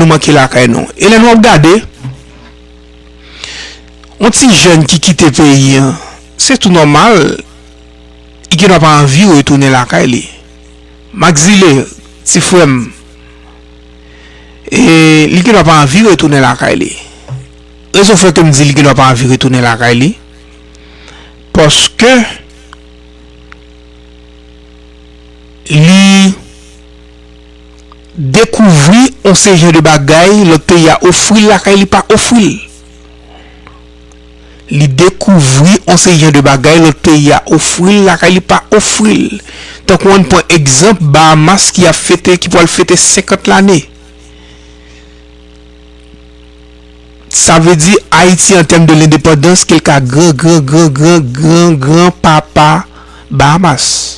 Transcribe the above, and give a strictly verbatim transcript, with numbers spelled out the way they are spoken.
nou manke lakay nou. E lè nou ap gade, yon ti jèn ki kite peyi an, se tou nòmal, li gendwa pa anvi retounen lakay li. Maxile, ti frè m, e li gendwa pa anvi retounen lakay li. Rezon fè ke m di li gendwa pa anvi retounen lakay li, paske li dekouvri yon seri de bagay lòt peyi a ofri l lakay li pa ofri l. Li dekouvri yon seri de bagay lòt peyi a ofri l lakay li pa ofri l. Tankou ann pran egzanp Bahamas ki ap fete, ki pral fete senkant lane. Sa vle di Ayiti an tèm de lendepandans ke l ka gran gran gran gran gran gran gran papa Bahamas.